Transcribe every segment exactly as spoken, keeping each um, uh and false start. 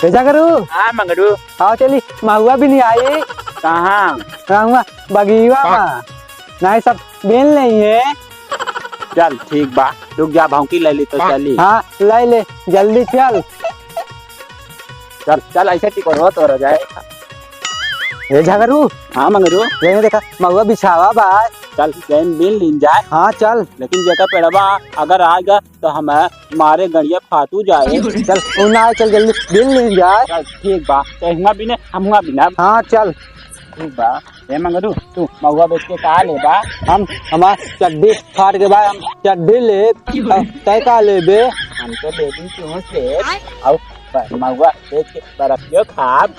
कैसा करू? हाँ, मंगरू। आओ चली, महुआ बीने आई। कहाँ? रहुआ बगिया मा। नहीं, सब बीन लेइहैं। चल, ठीक बा। रुक जा, भौंकी लइ ली तो चली। हाँ, लइ ले, जल्दी चल। चल, चल, ऐसे टिकोरवा तोरा जाए। ए झगरू। हाँ, मंगरू। ये देखा, महुआ बिछावा बा। चल, जैन बीन लीन जाए। हाँ, चल। लेकिन जेका पेड़वा अगर आएगा, तो हमें मारे गड़िया फाटू जाए। चल, उ ना आए, चल जल्दी बीन लीन जाए। चल, ठीक बा, तो हुआ बीने, हम हुआ बीनब। हाँ, चल। ठीक बा। ए मंगरू, तू महुआ बेच के का लेबा? हम, हमार चड्डी फाट के बा, हम चड्डी लेब। अब तै का लेबे? हम तो लेबी क्यों से? अब प-, महुआ बेच के बर्फियो खाब।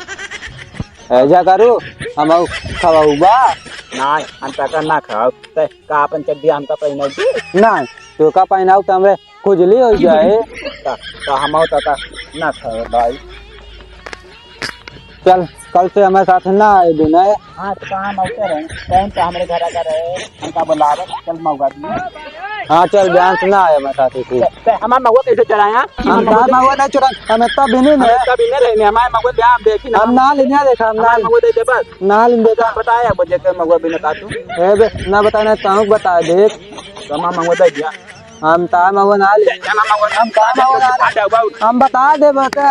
ऐसा करू, हम खवाऊबा? ना, हम तका ना खाब। तै का अपन चड्डी हमका पहिनाई दे? ना, तो का पहिनाऊ तो हमरे खुजली होइ जाए। त, त हमहू त, त ना खाए भाई। चल, कल से हमरे साथ ना आए बिना। हाँ, त कहाँ हम अवते रहे? टाइम पे हमरे घर आकर रहे, हमका बुलावे, चल महुआ बीने। हाँ, चल, बिहान से ना आए हमरे साथ ही। त, त हमार महुआ कैसे चुराया? हम हमार महुआ कहाँ महुआ नहीं चुराए, हम इतना बीने हम नहीं। इतना बीने रहे, हमार महुआ बिहान देखी ना। हम ना लीन देखा, हम ना हमार लीन। महुआ दे दे बस। ना लीन देखा। बताया, अब जेके महुआ बीने का तू? ए बे, ना बताना, ताऊं बता दे। तो हमार महुआ दे दिया। हम तार महुआ ना ले। हम तार महुआ ना ले। हम बता दे बता।